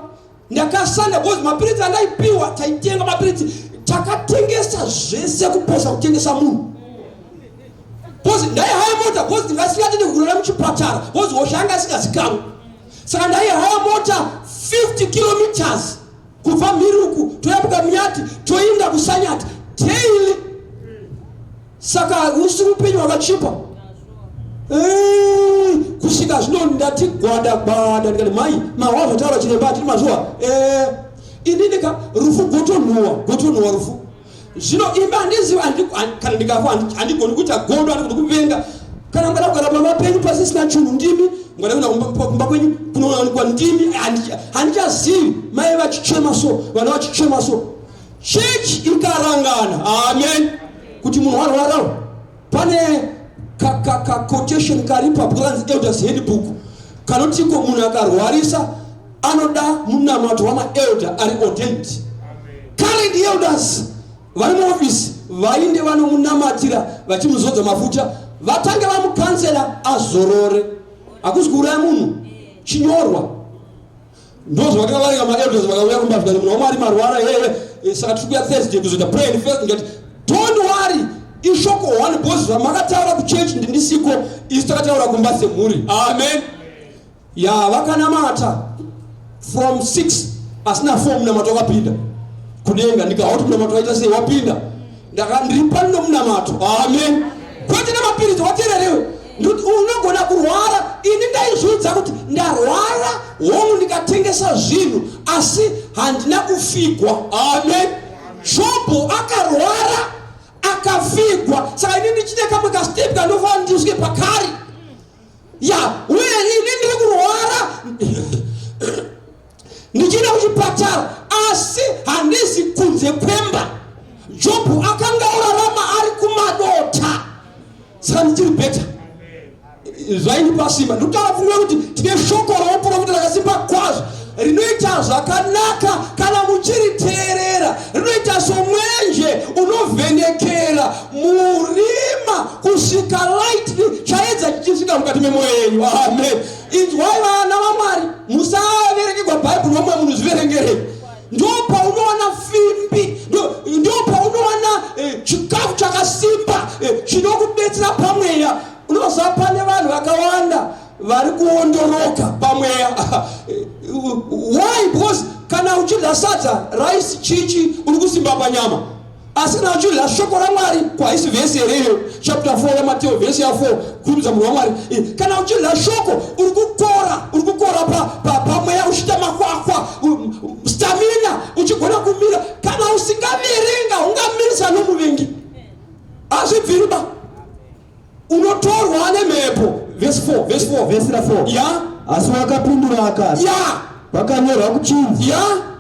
ndakasanda because mapiritsi andaipiwa, taitenga mapiritsi, takatengesa zvese kuposa kutengesa munhu, because ndaihaya mota, because ndingasingatende kurara muchipatara, because hosha yanga isingazikamwi. Saka ndaihaya mota 50 kilometers kubva Mhiruku, toyambuka Munyati, toinda kuSanyati daily. Saka usi upenyu hwakachipa. Kusvika zvino ndati gwada gwada. Ndikati, "Mai, mahwa zvataura chiremba, atiri mazuva inini ka rufu gotonhuwa, gotonhuwa rufu." Zvino imba handizivi, kana ndikafa handigoni kuita godo, handigoni kuvenga. Kana mungada kugara pamba penyu pasisina chinhu, ndimi mungada kuenda kumba kwenyu kunowanikwa ndimi. Handichazivi. Mai vachichema so, vana vachichema so, chechi ikarangana. Amen. Kuti munhu warwarawo, pane kaquotation karipo apo kanzi Elders Handbook, kanotiko munhu akarwarisa anoda munamato wamaelder ari ordained. Current elders vari muofisi vainde vanomunamatira, vachimuzodza mafuta, vatange vamucounsela azorore. Hakuzi kuuraya munhu, chinyorwa. Ndozvavakanga varinga maelders. Vakauya kumba, zvikati, "Munhu waMwari, marwara hehe, saka tiri kuya Thursday kuzoita pray and fast." Ndikati, "Don't worry, ishoko one, because zvamakataura kuchechi ndindisiko, isu takataura kumba semhuri." Amen. Ya vakanamata from 6 asina 4, munamato wakapinda kudenga. Ndikawa kuti munamato waita sei, wapinda. Ndiri pano nomunamato. Amen. Kwete nemapiritsi. Wateererewe, unogona kurwara. Ini ndaizviudza kuti ndarwara hongu, ndikatengesa zvinhu, asi handina kufigwa. Amen. Ya, uye ini ndiri kurwara, ndichienda kuchipatara, asi handisi kunze kwemba. Jobhu akanga orarama ari kumadota, saka ndichiri better. Zvaindipa simba. Ndikutaura pfungwa yekuti tine shoko rouprofita rakasimba kwazvo, rinoita zvakanaka kana muchiriteerera. Rinoita somwenje unovhenekera murima kusvika light, chaedza chichisvika mukati memwoyo yenyu. Amen. Inzwai, vana vaMwari, musaverengerwa Bhaibheri vamwe munhu, zviverengerei. Ndo paunowana fimbi, ndo paunowana chikafu chakasimba chinokubetsera pamweya. Unoziva, pane vanhu vakawanda vari kuondoroka pamweya. Why? Because kana uchidya sadza, rice, chichi, uri kusimba panyama, asi kana uchidya shoko raMwari, kwaisi vhesi hereyo, chapter 4 yaMateo, vhesi ya4, kurumidza, munhu waMwari. Kana uchidya shoko, uri kukora, uri kukora pamweya, uchiita makwakwa, stamina, uchigona kumira. Kana usingaverenga, ungamirisa nomuvengi, hazvibviri ba, unotorwa nemhepo. Vhesi 4, vhesi 4. Vhesi ra4. Ya. Asi wakapindura akati, Kwakanyorwa kuchinzi,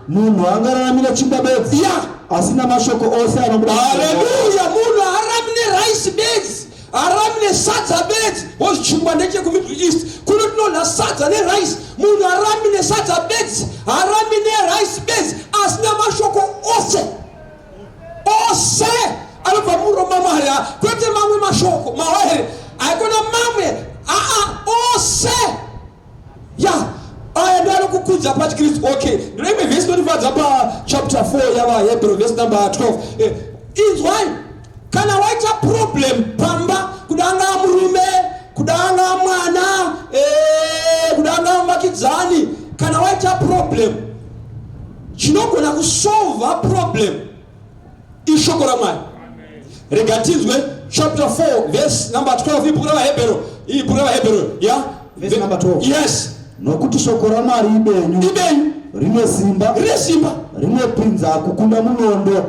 munhu angararamire chingwa bedzi, asi namashoko ose anobuda. Haleluya! Munhu haararami neraisi bedzi, haararami nesadza bedzi. Because chingwa ndechekuMiddle East, kuno tinodya sadza neraisi. Munhu haararami nesadza bedzi, haararami neraisi bedzi, asi namashoko ose, ose anobva muromo maMwari. Kwete mamwe mashoko mawahere, haikona mamwe, aa, ose. Ya, aya ndo anokukudza pachikristu. Okay, ndino imwe vhesi inondifadza pachapter 4 yavaHebrew, vhesi number 12. Inzwai, kana waita problem pamba, kudanga murume, kudanga mwana, kudanga muvakidzani, kana waita problem, chinogona kusolva problem ishoko raMwari. Rega tinzwe chapter 4 verse number 12, ibhuku ravaHebheru, ibhuku ravaHebheru, ya. Verse number 12. Yes. Nokuti shoko raMwari ibenyu, Ibenyu. Rine simba, Rine simba. Rinopinza kukunda munondo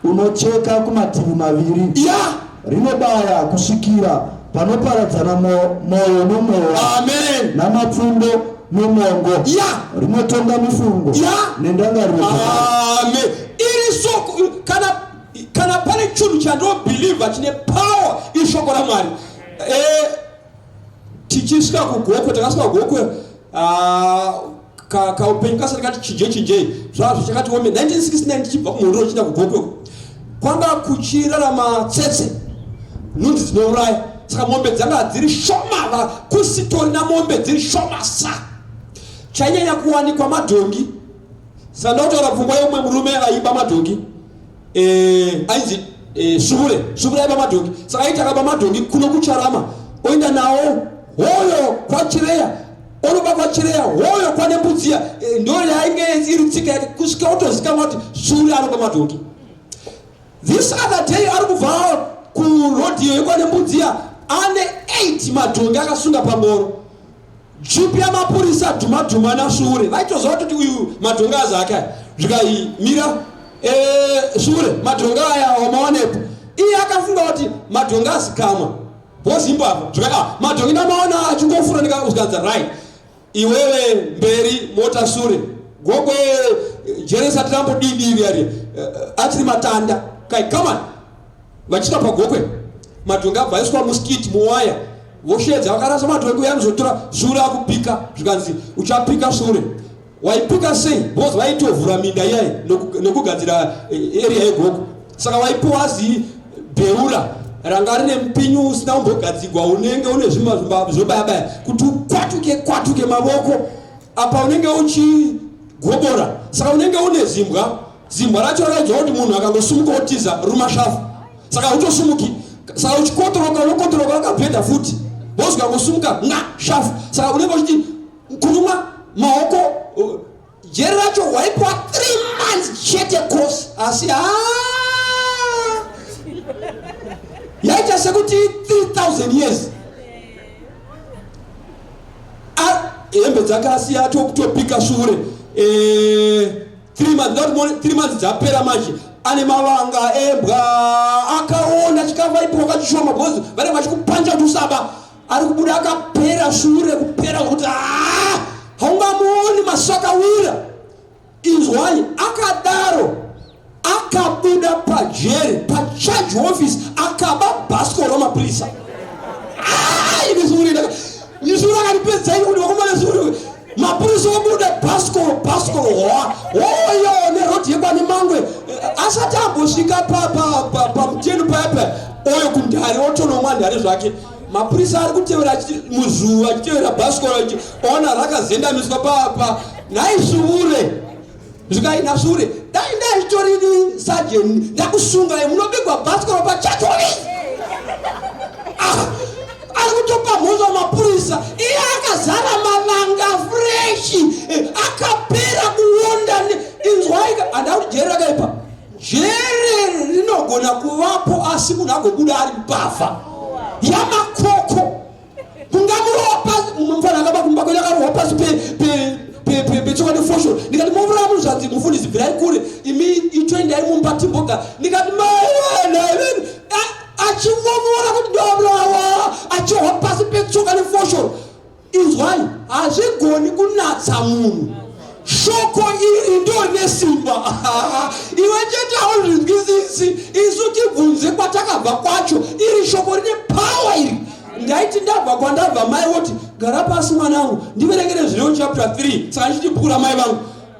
unocheka kumativi maviri, rinobaya kusvikira panoparadzana mwoyo nomweya, Amen. namapfundo nomongo, rinotonga mifungo nendangariro dzavanhu. Amen. Iri soko, kana pane chinhu chandobhilivha chine power, ishoko raMwari. Tichisvika kuGokwe, takasvika kuGokwe, ah, kaupenyu kasati kati chinjei chinjei zvazvo, chakati ome. 1969, tichibva kuMhondoro chienda kuGokwe, kwanga kuchirarama tsetse, nhunzi dzinouraya. Saka mombe dzanga dziri shoma, kusitorina mombe, dziri shoma. Sa chainyanya kuwanikwa madhongi. Saka ndautaura pfungwa yeumwe murume aiba madhongi, ainzi Svuvure. Svuvure aiba madhongi. Saka aiti akaba madhongi kuno kuCharama, oenda nawo hoyo kwaChireya, onoba kwaChireya, hoyo kwaNembudziya. Ndo yainge iri tsika yake, kusvika otozikanwa kuti Svuvure anoba madhongi. This other day ari kubva kurodhiyo yekwaNembudziya ane 8 madhongi akasunga pangoro. Jipi yamapurisa dhuma dhuma naShure. Vaitoziva kuti uyu madhongi azi ake aya. Zvikaimira, "Shure, madhongi aya wamawanepo?" Iye akafunga kuti madhongi azikamwa bozimbabwe. Zvika, "Ah, madhongi ndamaona achingofura." Ndikauzganza, "Right, iwewe mberi, mota sure." Gokwe jeresa tirambodidiri ari achiri matanda kai. Come on. Vachisvika paGokwe, madhongi abva aiswa muskiti, muwaya. Voshedza vakarasa madhongi, uya anozotora. Shure akupika. Zvikanzi, "Uchapika shure." Waipika sei? Because vaitovhura minda iyai nekugadzira area yeGokwe. Saka waipiwa zi bheura ranga rine mupinyu usina kumbogadzigwa, unenge une zvima zvinobayabaya kuti ukwatuke kwatuke mavoko. Apa unenge uchigobora, saka unenge une zimbwa. Zimbwa racho rakaidzwa kuti munhu akangosumuka otiza, ruma shafu. Saka utosumuki, saka uchikotoroka, unokotoroka wakabhedha futi, bozi ukangosumuka nga shafu. Saka unenge uchiti kuruma maoko. Jeri racho waipiwa 3 months chete course, asi ha, yaita sekuti 3000 years. Hembe dzake asiya, tokutopika shure. 3 months, not more, 3 months dzapera manje, ane mavanga embwa. Akaona chikafu aipiwa kachishoma, because vanenge vachikupanja kuti usaba. Ari kubuda akapera shure kupera kuti ah, haungamuoni masakawira. Inzwai, akadaro akabuda pajeri pacharge office akaba bhasikoro ramapurisa. Ah, Isuri akandipedza ini kuti vakomana suri mapurisa obuda bhasikoro bhasikoro hoa hoyo nerodhi yekwani mangwe eh, asati ambosvika pamutenu paya paya oyo kundari otonomwa ndari zvake mapurisa ari kutevera muzuva achitevera bhasikoro ona rakazendamiswa papa nhai suvure zvikai nasure dai ndaitorini sajeni ndakusungai munobigwa bhasikoro pachatori ah, ari kutopa mhosva mapurisa iye akazara mavanga freshi eh, akapera kuonda inzwai handa kuti jeri rakaipa jeri rinogona kuvapo asi munhu agobuda ari mbavha yamakoko kungamurova pasi mumwe mufana akaba kumba kwedu akarohwa pasi petsoka nefosho ndikati movura munhu zvanzi mufundisi bvirai kure imi itoendai mumba timboga ndikati maivenaiven achivovora kuti ndovurawa achirohwa pasi petsoka nefoshoro Inzwai, hazvigoni kunatsa munhu. Shoko iri ndo rine simba. Iwe chete hauzvinzwisisi. Isu tibvunze kwatakabva kwacho. Iri shoko rine power iri. Ndaiti ndabva kwandabva mai voti gara pasi mwanangu ndiverengere Zvirevo chapter 3 saka ndichiti bhuku ramai vangu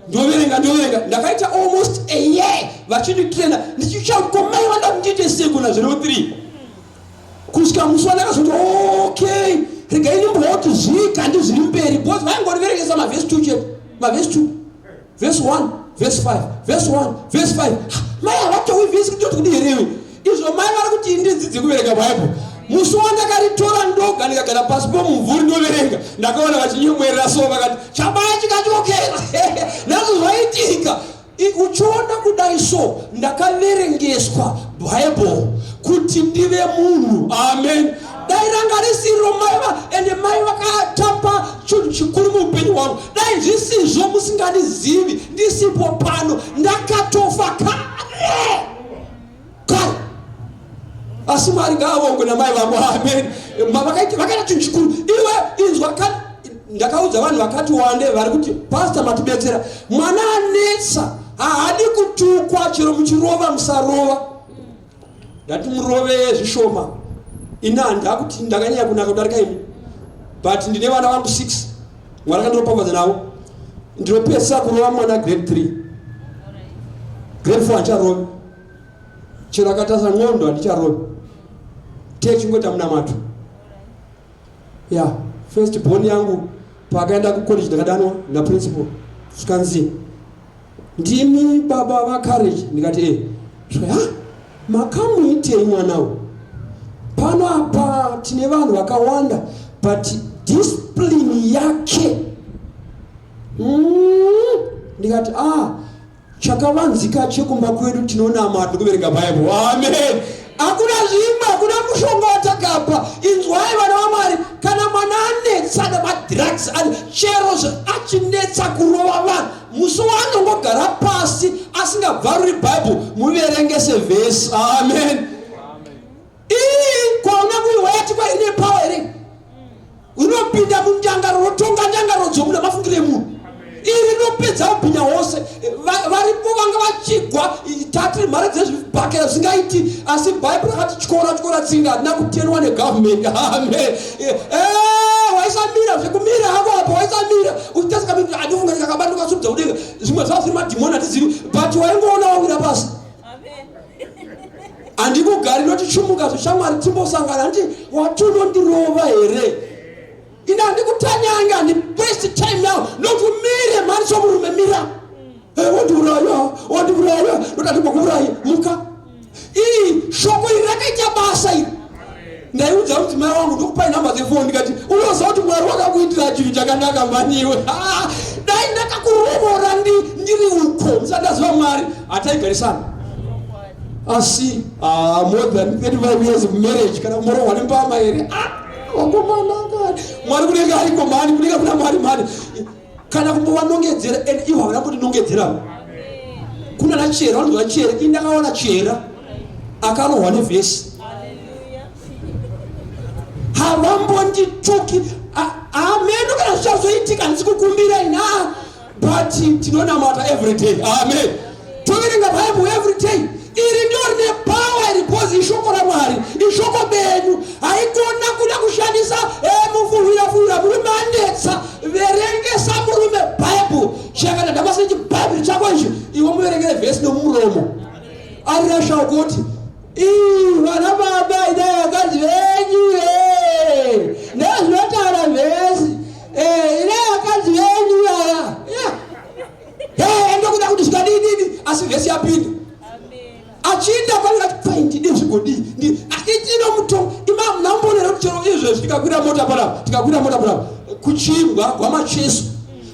ndoverenga ndoverenga ndakaita almost a year vachinditraina ndichitsva ko mai vanoda kuti ndiite sei kuna Zvirevo 3 kusvika musi wandakazoti okay regai ndimboti zvii kandi zviri mberi because vaingoriverengesa mavhesi 2 chete mavhesi 2 vhesi 1 vhesi 5 vhesi 1 vhesi 5 mai havatowi vhesi kutoti kudi herewe izvo mai vari kuti ndidzidze kuverenga bible musi wandakaritora ndoga ndikagara pasi pomumvuri ndoverenga ndakaona vachinyemwerera so vakati chabaya chikatyokera nazvo zvaitika Uchiona kudai so ndakaverengeswa Bible kuti ndive munhu. Amen. Dai ranga risiro mai va ende mai vakatapa chinhu chikuru muupenyu hwangu. Dai zvisizvo musingandizivi ndisipo pano ndakatofa kare. Kare. Asi Mwari ngaavongwe namai vangu. Amen. Vakaita vakaita chinhu chikuru. Iwe inzwa kana ndakaudza vanhu vakati wande vari kuti pastor matibetsera. Mwana anetsa haadi kutukwa chero muchirova musarova. Ndati murove zvishoma. Ini handakuti ndakanyanya kunaka kudarika imi. But ndine vana vangu 6. Mwari akandiropafadza navo. Ndinopedzisa kurova mwana grade 3. Grade 4 handicharovi. Chero akatasa n'ondo handicharovi. Techingoita munamato. Yeah, first born yangu paakaenda kucollege ndakadanwa naprincipal zvikanzi ndimi baba vacourage ndikati e zvikanzi ha makamuitei mwana uyu pano apa tine vanhu vakawanda but discipline yake ndikati ah Chakavanzika chekumba kwedu tinonamata nekuverenga Bible. Amen. Hakuna zvimwe, hakuna mushonga watakapa. Inzwai vana vaMwari, kana mwana anetsa nemadrugs ani chero achinetsa kurova vanhu, musi waanongogara pasi asingabvaruri Bible, muverengese vhesi. Amen. Ii kwauna kuiwa yati kwa ine power here? Unopinda mundangariro rotonga ndangariro dzomunhu namafungiro emunhu. Iri rinopedza ubhinya hwose. Varipo vanga vachigwa tatiri mhare dzezvibhakera zvingaiti asi Bible rakati tyora tyora tsinga hatina kutenwa negovernment. Amen. Eh, waisamira zvekumira hako apo waisamira uchitasika andifunga ndikakabata ndikasubza kudenga zvimwe zvavo zviri madhimoni hatizivi but waingoona wawira pasi. Handikugari noti chumuka zveshamwari timbosangana handiti wati unondirova here ini handikutanyanga handi waste time now nokuti umire mhani somurume mira eh, wondiuraya wondiuraya noti handimbokuurayi muka ii shoko iri rakaita basa iri ndaiudza mudzimai wangu ndokupai nhamba dzefoni ndikati unoziva kuti mwari wakakuitira chinhu chakanaka mhaniwe dai ndakakurovora ndiri uko musati ndaziva mwari hataigarisana asi ah, more than 35 years of marriage kana kumorohwa nembama here ah, vakomana mwari kunenge ariko mhani kunenge kuna mwari mhani kana kumbovanongedzera and ivo havana kundinongedzera kuna nachera vanonzwa chera ini ndakaona chera akarohwa nevhesi Havambondituki. Ameno kana zvichazoitika, handisi kukumbira ina, but tinonamata every day. Amen. Toverenga Bible every day. Iri ndio rine power iri, because ishoko raMwari, ishoko benyu. Haikona kuda kushandisa mufuhwira fuhwira. Murume anetsa, verengesa murume Bible. Chakana ndamasa ichi Bhaibheri chako ichi, iwe muverengere vhesi nomuromo. Arirashawo kuti ii vana baba, idai vakadzi venyu ndezvinotaura vhesi, idai vakadzi venyu aya. Ndokuda kuti zvikadinini, asi vhesi yapinda achiinda kwaningati pai ndide zvigodii ino mutongo ima munambonera kuti chero izvezvi tikakwira mota panapa, tikakwira mota panapa kuchimbwa gwamacheso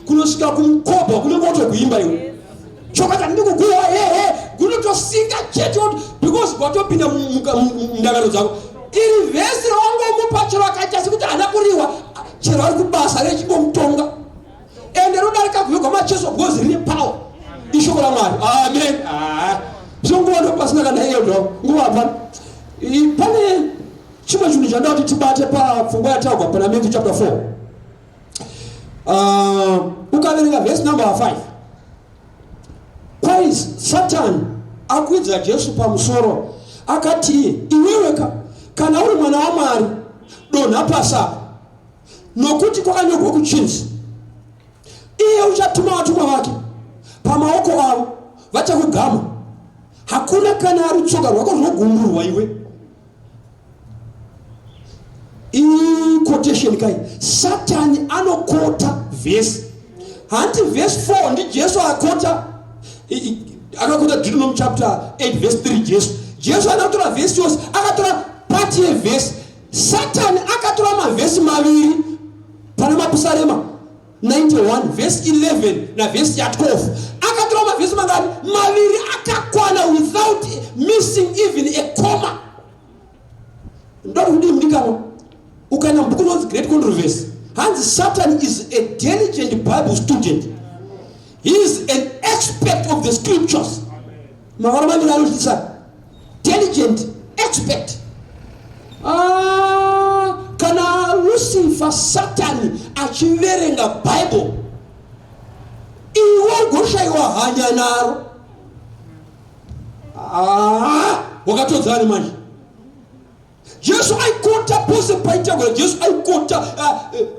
kunosvika kumukobwa kunenge wotokuimba iwe chokwadi ndikuguwa hehe kunotosinga chete because gwatopinda mundangano dzako. Iri vhesi rawangomupa, chero akaita sekuti haana kuriwa, chero ari kubasa rechingomutonga, ende rodarika guyo gwamacheso because rine power, ishoko raMwari. Amen. Zvino nguva ndo pasina kana iyo ndo nguva hapana. Pane chimwe chinhu chandoda kuti tibate papfungwa yataurwa pana Matthew chapter 4. Ukaverenga vhesi number 5, kwai Satani akwidza Jesu pamusoro akati, "Iwewe ka, kana uri mwana waMwari, donha pasi apa, nokuti kwakanyorwa kuchinzi, iye uchatuma vatumwa vake, pamaoko avo vachakugama, hakuna kana rutsoka rwako runogumburwa iwe." Iquotation kai. Satani anokota vhesi, hanti vhesi 4 ndiJesu akota, akakota Deuteronomy chapter 8 verse 3. Jesu akatora vhesi yose, akatora part yevhesi. Satani akatora mavhesi maviri pana Mapisarema 91 vhesi 11 navhesi ya12. Akatora mavhesi mangani? Maviri akakwana without missing even a comma. Ndoti kudii mudikanwa? Ukaenda mubhuku rinonzi Great Controversy, hanzi Satan is a diligent Bible student. He is an expert of the scriptures. Mavara maviri anozvisa diligent expert. Ah, kana Lucifer, Satani achiverenga Bible, iwe ugoshayiwa hanya naro. Ah, wakatodzani manje. Jesu aikota pose paitagura. Jesu aikota,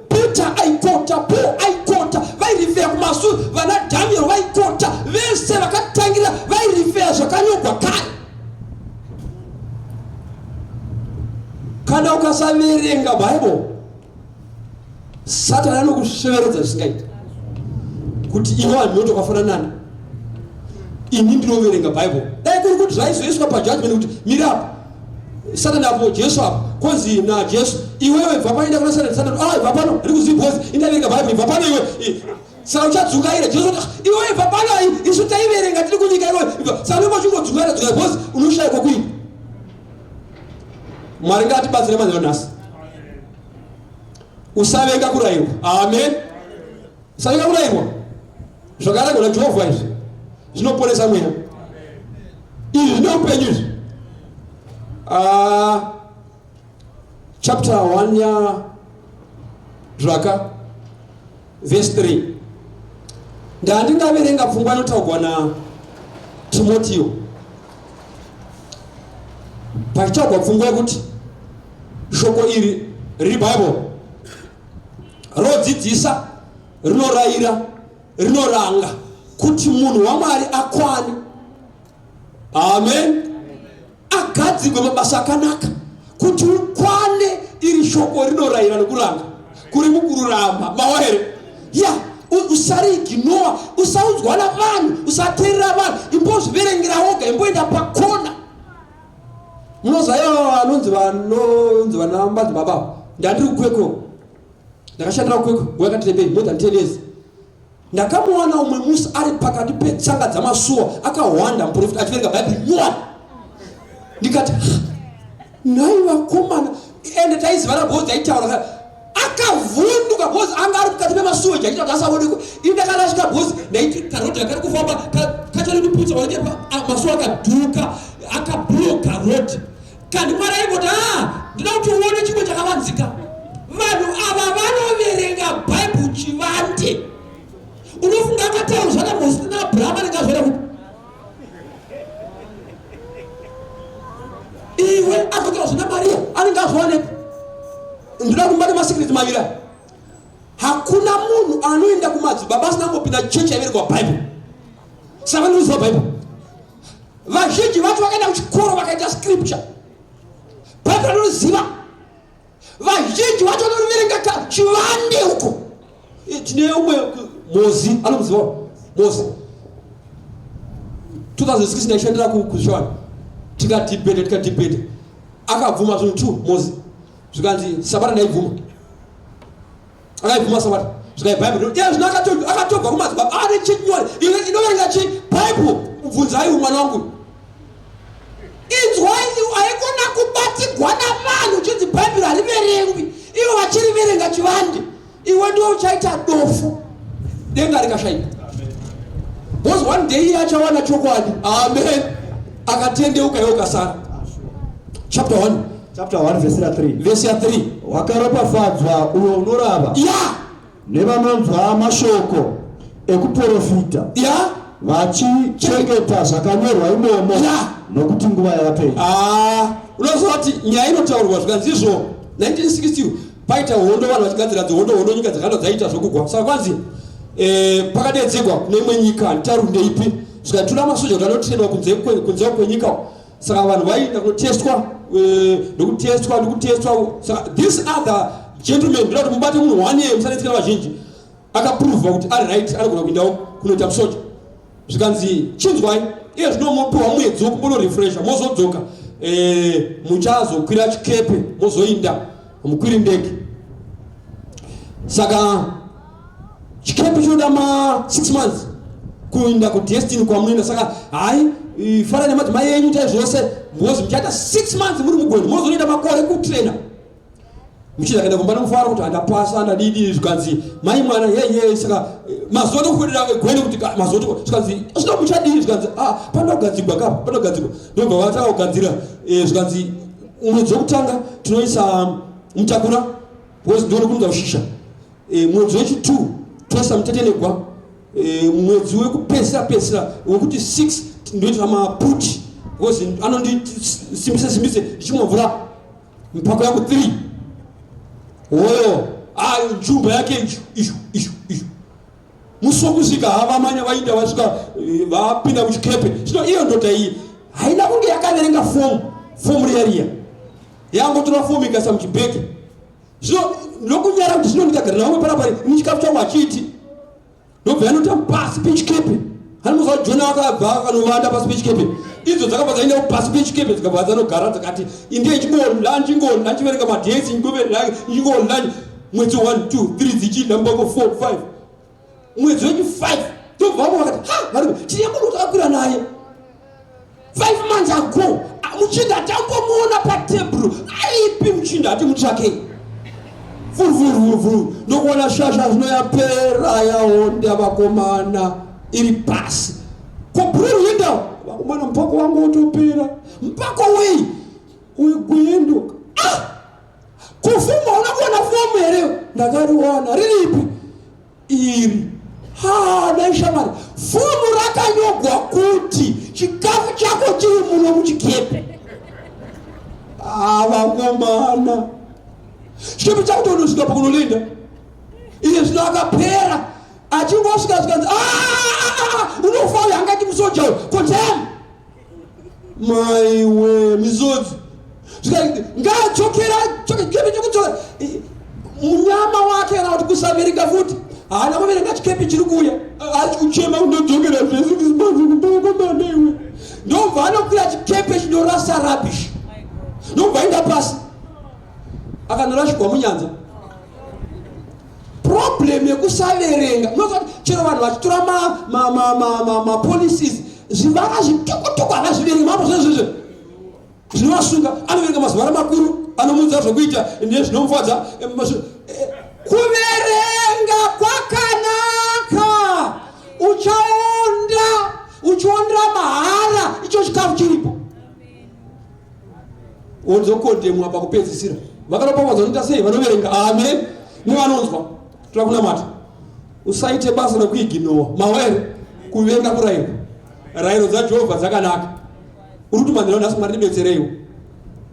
Peter aikota, Paul aikota, vairifeya kumasu vana Daniel vaikota, vese vakatangira vairifeya zvakanyorwa kare. Kana ukasaverenga Bible, Satani anokusveveredza zvisingaiti kuti iwe vanhu wakafanana nani. Ini ndinoverenga Bible. Dai kuri kuti zvaizoiswa pajudgment kuti miri apa Satani, apo Jesu apo, konzi naJesu, "Iwewe bva paenda kuna Satani." Satani, "Ah, bva pano, ri kuziva because indaverenga Bible. Bva pano iwe." Saka uchadzungaira. Jesu kuti, "Ah, iwewe bva pano, isu taiverenga tiri kunyika iwewe." Saka unenge uchingodzungaira dzungaira because unoshayikwa kuini. Mwari ngaatibatsire manheru nhasi. Usavenga kurayirwa. Amen. Usavenga kurayirwa. Zvakarayirwa naJehovha izvi zvinoponesa mweya, izvi zvine upenyu izvi. Ah, chapter 1 ya Zvaka, verse 3, ndandingaverenga pfungwa inotaurwa naTimotiyo pachitaurwa pfungwa yekuti shoko iri riri Bible rodzidzisa, rinorayira, rinoranga kuti munhu waMwari akwane, amen, agadzirwe mabasa akanaka. Kuti ukwane, iri shoko rinorayira nokuranga kuri mukururama. Mawa here? Ya, usariignora, usaudzwa navanhu, usateerera vanhu, imbozviverengera woga, imboenda pakona. Munoziva vanonzi vana madzibaba. Ndandiri kuKwekwe, ndakashandira kuKwekwe nguva yakati rebei, more than 10 years. Ndakamuwana umwe musi ari pakati petsanga dzamasuwa akahwanda, muprofita achiverenga Bhaibheri nyowani. Ndikati, "Nhai vakomana." Ende taizivana because aitaura. Akavhunduka because anga ari mukati pemasuweji achiita kuti asaonekwe. Ini ndakarasvika because ndaiti karodhi akari kufamba kachanondiputsa wanike masuwa akadhuka, akabloka rodhi. Kandi Mwari aingoti, "A, ndinoda kuti uone chimwe chakava." chakavanzika. Vanhu ava vanoverenga Bhaibheri chivande. Unofunga akataura zvana Mozisi naAbrahama anenge azviona kupi? Iwe akataura zvana Maria anenge azviwanepi? Ndinoda kumba nemasikiriti maviri aya. Hakuna munhu anoenda kumadzibaba asina kumbopinda chechi yaiverengwa Bhaibheri. Saka vanoziva Bhaibheri. Vazhinji vacho vakaenda kuchikoro vakaita scripture. Bhaibheri vanoziva. Vazhinji vacho vanoriverenga ka chivande uko. Tine umwe Mozi anomuziva Mozi. 2006 ndaishandira kuZvishavane. Tikadhibheta tikadhibheta. Akabvuma zvinhu two Mozi. Zvikanzi Sabata ndaibvuma. Akaibvuma Sabata. Zvikai Bible. Iye zvino akatobva kumadzibaba ane chinyore. Iwe inoverenga chi Bible. Bvunzai mwana wangu. Inzwai, haikona kubatigwa navanhu uchinzi Bhaibheri hariverengwi, ivo vachiriverenga chivande. Iwe ndiwe uchaita dofu, denga rikashaika. Because one day iye achawana chokwadi. Amen. Akatendeuka iwe ukasara. Chapter 1. Chapter 1 verse 3. Verse 3. Wakaropafadzwa uyo unorava. Yeah. Nevanonzwa mashoko ekuporofita yeah. Vachichengeta zvakanyorwa imomo yeah. Nokuti nguva yava pedyo. Ah, unoziva kuti nyaya inotaurwa zvikanzi izvo 1960 paita hondo vanhu vachigadzira dzihondo hondo nyika dzakanga dzaita zvokugwa saka kwanzi eh, pakadedzegwa kune imwe nyika handitauri ndeipi zvikanzi toda masoja kuti anotrainwa kunze kwenyika. Saka vanhu vaienda kunotestwa eh, nokutestwa nokutestwa. Saka this other gentleman, ndoda kuti mubate munhu one year musanetsekana vazhinji, akaprova kuti ari right anogona kuendawo kunoita musoja. Zvikanzi chinzwai iye zvino mopiwa mwedzi wokumbonorefresha mozodzoka eh, muchazokwira chikepe mozoinda mukwiri ndege. Saka chikepe chinoda ma 6 months kuinda kudestiny kwamunoenda. Saka hai farai nemadzimai enyu itai zvose because muchaita 6 months muri mugwendo mozonoita makore kutrainer. Muchinda akaenda kumba nomufaro kuti handapasa handadidi zvikanzi mai mwana yeye. Saka mazuva tokukwirira gwendo kuti mazuva to zvikanzi zvino muchadii zvikanzi ah panogadzigwa ka panogadzigwa. Ndobva vatanga kugadzira zvikanzi mwedzi wekutanga tinoisa mutakura because ndione kunza kushisha. Mwedzi wechi2 toisa mutetenegwa. Mwedzi wekupedzisira pedzisira wekuti 6 ndoita maputi because anondisimbise simbise ndichimwa mvura mpako yangu 3 hoyo njumba yake ishu ishu ishu ishu. Musi wekusvika havamanya vainda vasvika vapinda muchikepe. Zvino iyo ndoda iyi haina kunge yakaverenga fomu fomu riya riya yangotora fomu ikaisa muchibhegi. Zvino ndokunyara kuti zvino ndikagara navamwe panapa ini chikafu changu hachiiti. Ndobva yanota pasi pechikepe. Anomuziva Jona akabva akanovanda pasi pechikepe. Idzo dzakabva dzaenda pasi pechikepe dzikabva dzanogara dzakati indiye chingodla chingodla chiverenga madhesi chingoverenga chingodla mwedzi 1 2 3 dzichidla mbako 4 5 mwedzi wechi 5 ndobva vamwe vakati ha varume tine munhu takakwira naye 5 months ago muchinda atambomuona patebhuru aipi muchinda ati mutsvakei vuruvuruvuru ndokuona shasha zvino yapera yaonda vakomana iri pasi ko bhururu yenda vakomana mupako wangu wotopera mupako wei wegwendo. Kufuma una kuona fomu here? Ndakariwana riripi iri? Ha, dai shamwari, fomu rakanyogwa kuti chikafu chako chiri muno muchikepe. Vakomana, chikepe chako tonosvika pakunolinda iye zvino akapera achingosvika zvikanzi unofa uyu angati musoja uyu kotem maiwe misodzi zvikanzi ngaadzokera chikepe chekudzoka munyama wake kana kuti kusaverenga futi haana kuverenga chikepe chiri kuuya ari kuchema kundodzokera zvese ndisimanzi kumbakomana iwe. Ndobva anokwira chikepe chinorasa rubbish ndobva aenda pasi akanorashigwa munyanza. Problem yekusaverenga unoziva kuti chero vanhu vachitora mapolicies zvivara zvitukutuku havazviverengi mambo zvezvezve zvinovasunga. Anoverenga mazuvara makuru anomuudza zvokuita nezvinomufadza. Kuverenga kwakanaka, uchaonda uchiondera mahara icho chikafu chiripo. Unzwa vanokondemwa pakupedzisira. Vakaropafadzwa vanoita sei? Vanoverenga. Amen. Nevanonzwa. Toda kunamata. Usaite basa rekuiginowa. Mawa here? Kuvenga kurayirwa. Rayiro dzaJehovha dzakanaka. Uri kuti manheru nhasi Mwari ndibetsereiwo.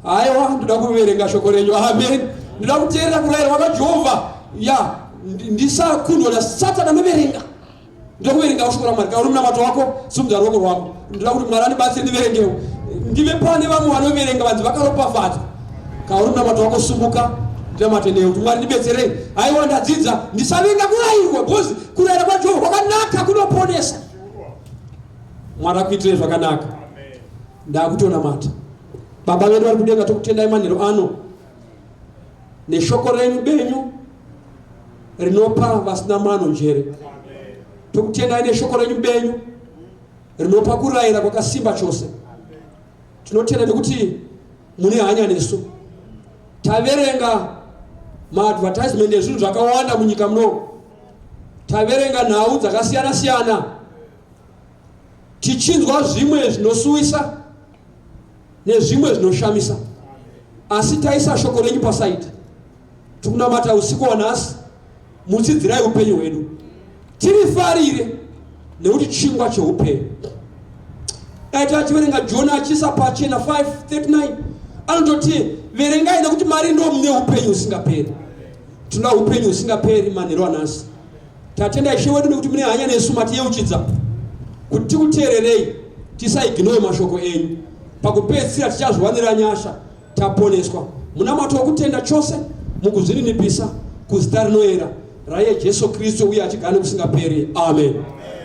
Haiwa, ndoda kuverenga shoko renyu. Amen. Ndoda kuteerera kurayirwa kwaJehovha. Ya, ndisakundwa naSatani anoverenga. Ndoda kuverengawo shoko raMwari. Kana uri munamato wako, simudza ruoko rwako. Ndoda kuti Mwari andibatsire ndiverengewo. Ndive pane vamwe vanoverenga vanzi vakaropafadzwa. Kana uri munamato wako, sumuka ndinamate newe kuti Mwari ndibetserei. Haiwa, ndadzidza ndisavenga kurayirwa because kurayira kwaJehovha kwakanaka kunoponesa. Mwari akuitire zvakanaka. Ndakutonamata. Baba vedu vari kudenga, tokutendai manheru ano neshoko renyu benyu rinopa vasina mano njere. Tokutendai neshoko renyu benyu rinopa kurayira kwakasimba chose. Tinotenda nekuti mune hanya nesu. Taverenga maadvertisement ezvinhu zvakawanda munyika muno. Taverenga nhau dzakasiyana siyana tichinzwa zvimwe zvinosuwisa nezvimwe zvinoshamisa, asi taisa shoko renyu pasaidi. Tikunamata usiku wanhasi, mutsidzirai upenyu hwedu, tirifarire nekuti chingwa cheupenyu. Dai tachiverenga Jona achiisa pachena 5:39 anototi verengai nekuti mari ndo mune upenyu husingaperi. Tinoda upenyu husingaperi manheru anhasi. Tatenda Ishe wedu nekuti mune hanya nesu, matiyeuchidza kuti tikuteererei, tisaignore mashoko enyu. Pakupedzisira tichazviwanira nyasha taponeswa. Munamato wokutenda chose mukuzvininipisa kuzita rinoera raiye Jesu Kristu uye achigara nekusingaperi. Amen.